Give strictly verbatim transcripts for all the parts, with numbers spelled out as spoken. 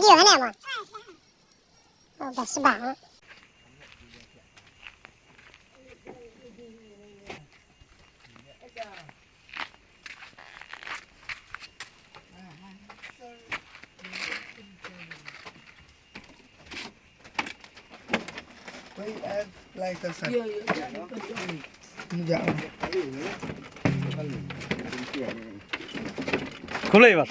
Yo, hana mo. Oh, bas ba. Khublei bas.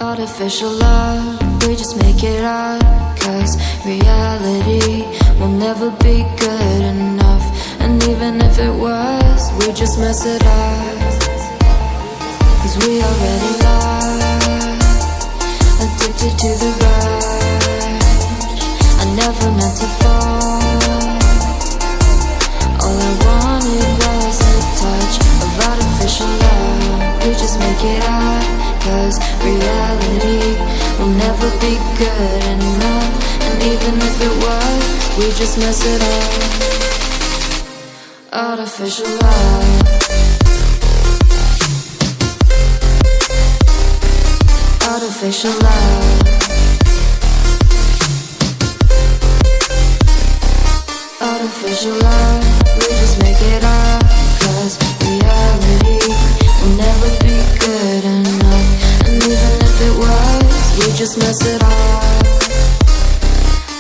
Artificial love, we just make it up, 'cause reality will never be good enough. And even if it was, we just mess it up. 'Cause we already lost, addicted to the rush. I never meant to fall. All I wanted was a touch of artificial love. We just make it up, 'cause reality will never be good enough. And even if it was, we just mess it up. Artificial love. Artificial love. Artificial love. We just make it up, 'cause reality will never be good enough. And even if it was, we just mess it up.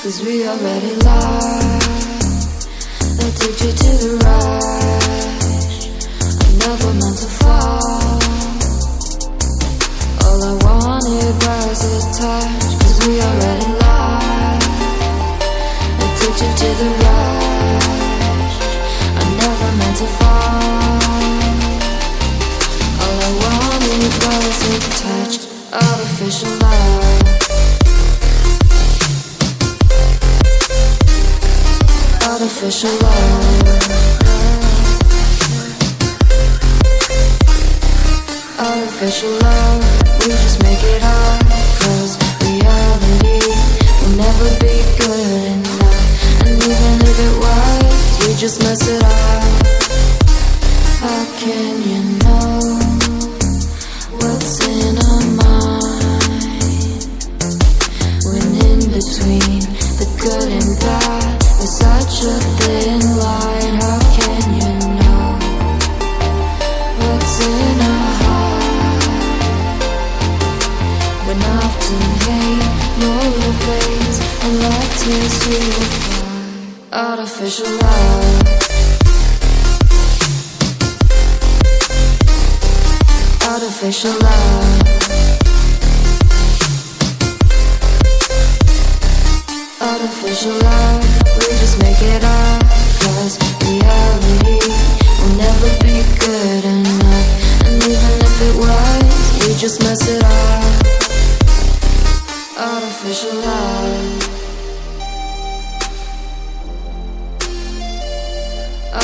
'Cause we already lost, addicted to the rush. I never meant to fall. All I wanted was a touch, 'cause we already lost, addicted to the rush. I never meant to fall. All I wanted was a touch, artificial love. Artificial love. Artificial love. We just make it up, 'cause reality will never be good enough. And even if it was, we just mess it up. How can you know what's in our mind? When in between the good and bad, there's such a thin line. How can you know what's in our heart? When often hate motivates and love tears you apart. Artificial love. Artificial love. Artificial love, we just make it up. 'Cause reality will never be good enough. And even if it was, we just mess it up. Artificial love.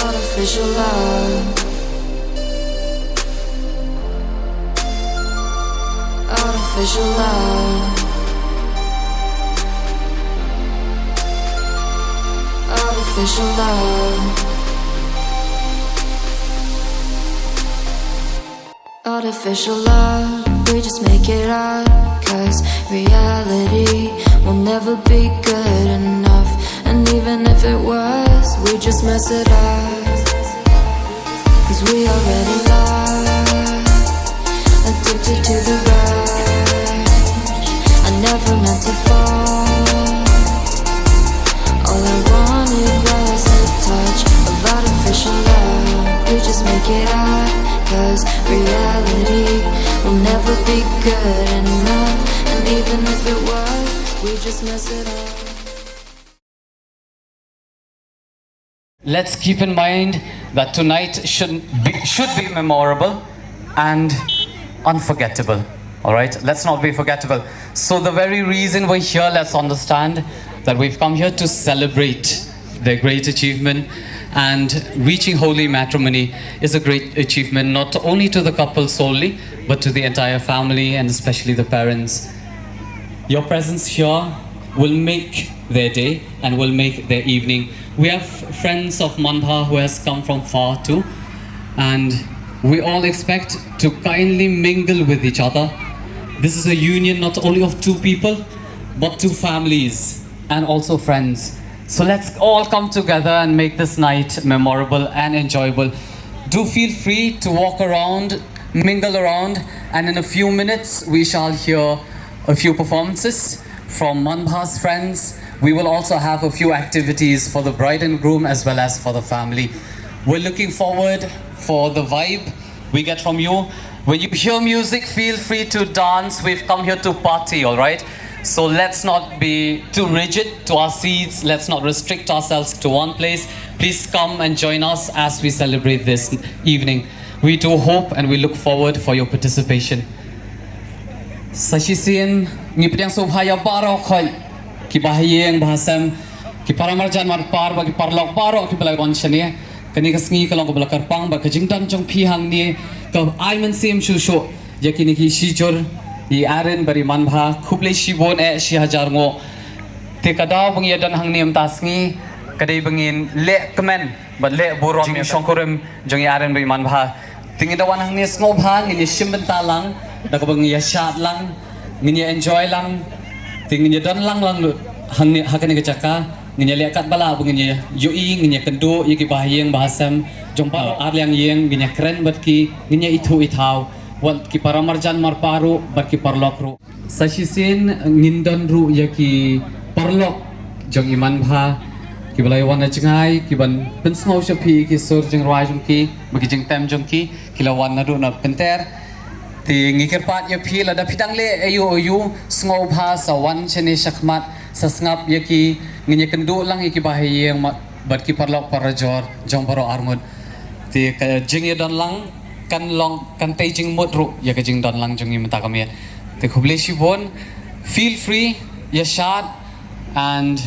Artificial love. Artificial love. Artificial love. Artificial love, we just make it up. 'Cause reality will never be good enough. And even if it was, we just mess it up. Never meant to fall. All I wanted was a touch of artificial love. We just make it up, 'cause reality will never be good enough. And even if it was, we just mess it up. Let's keep in mind that tonight should be, should be memorable and unforgettable. All right, let's not be forgettable. So, the very reason we're here, let's understand that we've come here to celebrate their great achievement. And reaching holy matrimony is a great achievement, not only to the couple solely, but to the entire family and especially the parents. Your presence here will make their day and will make their evening. We have friends of Manbha who has come from far too, and we all expect to kindly mingle with each other. This is a union not only of two people, but two families and also friends. So let's all come together and make this night memorable and enjoyable. Do feel free to walk around, mingle around, and in a few minutes we shall hear a few performances from Manbha's friends. We will also have a few activities for the bride and groom as well as for the family. We're looking forward for the vibe we get from you. When you hear music, feel free to dance. We've come here to party, all right? So let's not be too rigid to our seats. Let's not restrict ourselves to one place. Please come and join us as we celebrate this evening. We do hope and we look forward for your participation. Sa shisien, ngi pdiang sngewbha ïa baroh khoit, ki bahaïing bahasem, ki para marjan marpar bad ki paralok baroh kiba la wan shane. Kane ka sngi ka long kaba la kyrpang bad ka jingdon jong phi hangne ka ai mynsiem shuh shuh ïa kine ki shijur, i Aaron bad i Manbha. Khublei shibun eh, shi hajar nguh. Te ka daw ba ngi ïa don hangne mynta sngi ka dei ba ngin leh kmen bad leh burom ïa ka jingshongkurim jong i Aaron bad i Manbha. Te ngi da wan hangne sngewbha, ngin ïa shim bynta lang da kaba ngin ïa shad lang, ngin ïa enjoy lang. Te ngin ïa don lang lang lut hangne ha kane ka jaka. Ngin ïa leh katba lah ba ngin ïa ïohi, ngin ïa kynduh ïa ki bahaïing bahasem jong baroh ar liang ïing, ngin ïa kren bad ki, ngin ïa ithuh ithaw wat ki para marjan marpar ruh bad ki paralok ruh. Sa shisien ngin don ruh ïa ki paralok jong i Manbha kiba la wan na jngai, kiban pynsngew sha phi ki sur jingrwai jong ki bad ki jingtem jong ki. Ki la wan naduh na Pynter. Te ngi kyrpad ïa phi, lada phi dang leh aïu aïu, sngewbha sa wan shane shakhmat, sa sngap ïa ki. Ngin ïa kynduh lang ïa ki bahaïing ma-, bad ki paralok parajor jong baroh arngut. Te ka jingïadon lang kan long, kan tei jingmut ruh ïa ka jingdon lang jong ngi mynta ka miet. Te khublei shibun. Feel free, ïa shad, and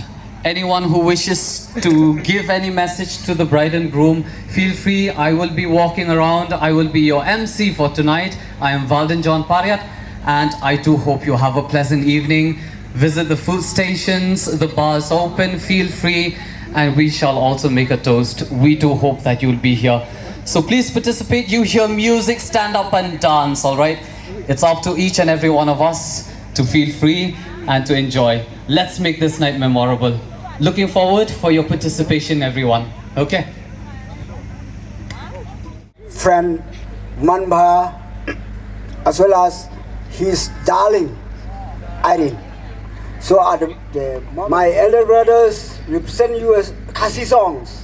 anyone who wishes to give any message to the bride and groom, feel free. I will be walking around. I will be your M C for tonight. I am Valden John Pariat, and I do hope you have a pleasant evening. Visit the food stations, the bars open, feel free, and we shall also make a toast. We do hope that you'll be here. So please participate. You hear music, stand up and dance, all right? It's up to each and every one of us to feel free and to enjoy. Let's make this night memorable. Looking forward for your participation, everyone. Okay? Friend Manbha, as well as his darling Irene. So, are the, the, my elder brothers represent you as Khasi songs.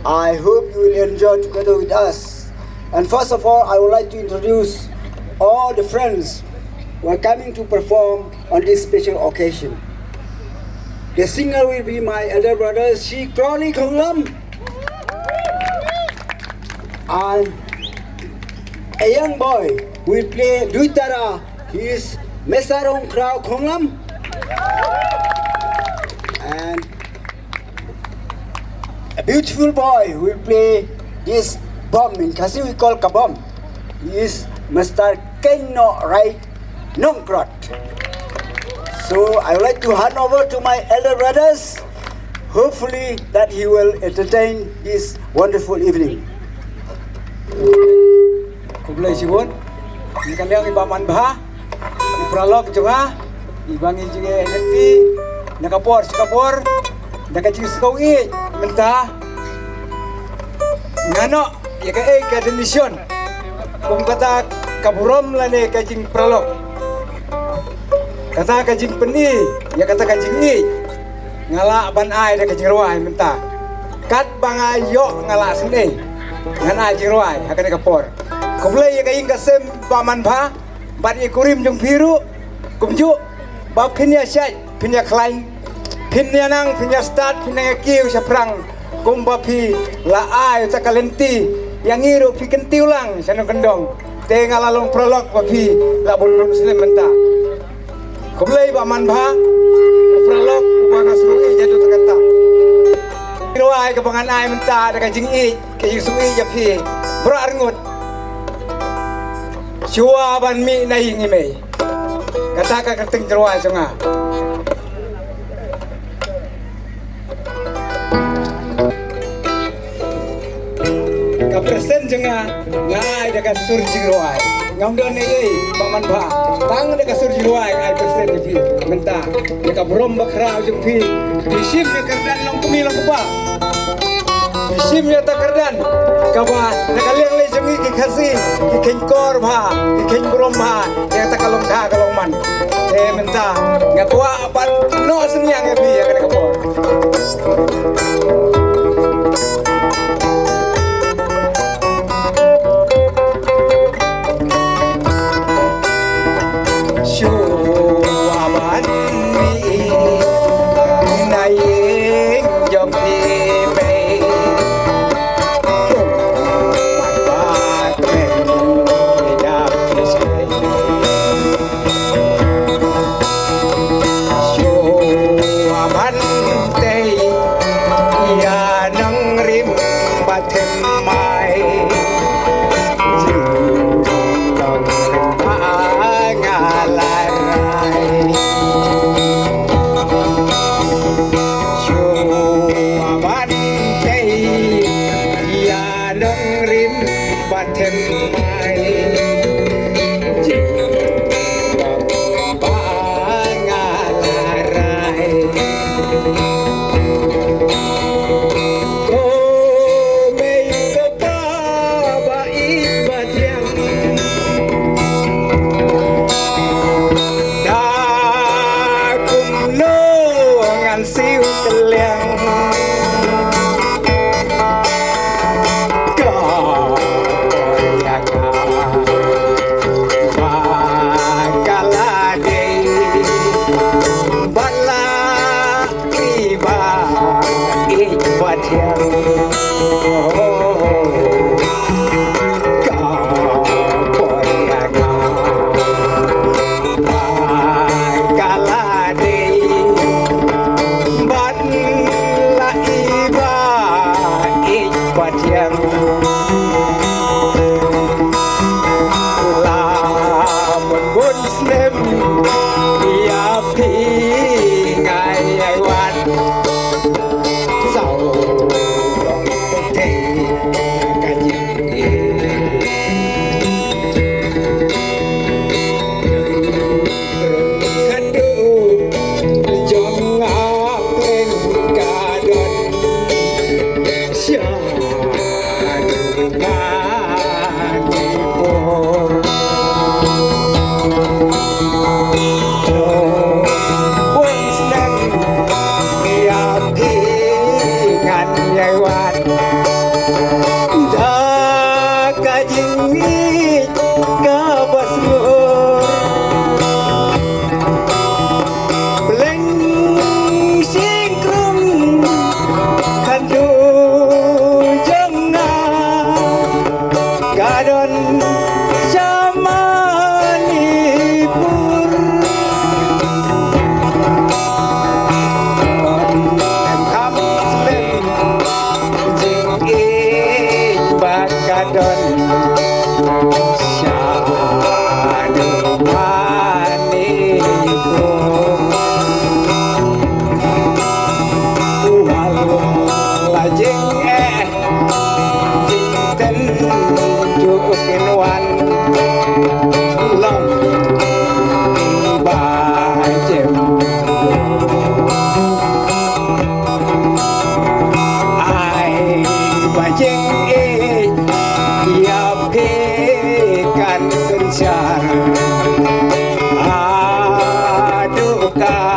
I hope you will enjoy together with us. And first of all, I would like to introduce all the friends who are coming to perform on this special occasion. The singer will be my elder brother, Shi Crowley Khonglam. And a young boy will play duitara, he is Mesarong Krau Khonglam. And a beautiful boy will play this bom. In Khasi we call kabom. He is Mister Keno Rai Nongkrot. So I would like to hand over to my elder brothers. Hopefully that he will entertain this wonderful evening. Khublei shibun. Ngi ka liang i Bah Manbha, i paralok jong nga, i ba ngi jingïalehkai na ka por sha ka por, da ka jingsngew ïeit mynta. Nga noh ïa kaei ka donation kum kata ka burom lane ka jingparalok. Kata ka jingpyni ïa kata ka jingïeit nga lah ban ai da ka jingrwai mynta. Katba nga ïoh nga lah sngew ngan ai jingrwai ha kane ka por. Khublei ïa ka ïing ka sem Bah Manbha bad ïa i kurim jong phi ruh kumjuh, ba phin ïa shait, phin ïa khlaiñ, phin ïa nang, phin ïa stad, phin ïa kiew shaphrang. Kumba phi la ai uta ka lynti ïa ngi ruh phi kyntiew lang sha nongkyndong. Te nga la long paralok ba phi la bun bun snem mynta. Khublei Bah Manbha, u paralok uba nga sngewthuh ïa uta kata. Rwai kaba ngan ai mynta da ka jingïeit, ka jingsngewthuh ïa phi. Bra arngut. Shuwa ban mih na ïing i mei. Kata ka kyrteng jingrwai jong nga. Ka present jong nga, nga ai da ka sur jingrwai. Ngam don ei ei, Bah Manbha. Tang da ka sur jingrwai nga ai present ïa phi mynta. Ïa ka burom bakhraw jong phi. Phi shim ïa ka kyrdan long kmie long kpa. Phi shim ïa ta kyrdan kaba na ka liang lei jong ngi ki Khasi, ki kheiñ kor bha, ki kheiñ burom bha ïa ta ka long kha ka long man. Te mynta nga kwah ban noh synñiang ïa phi ïa kane ka por. Shuwa ban mih na ïing jong phi mei. Shuwa ka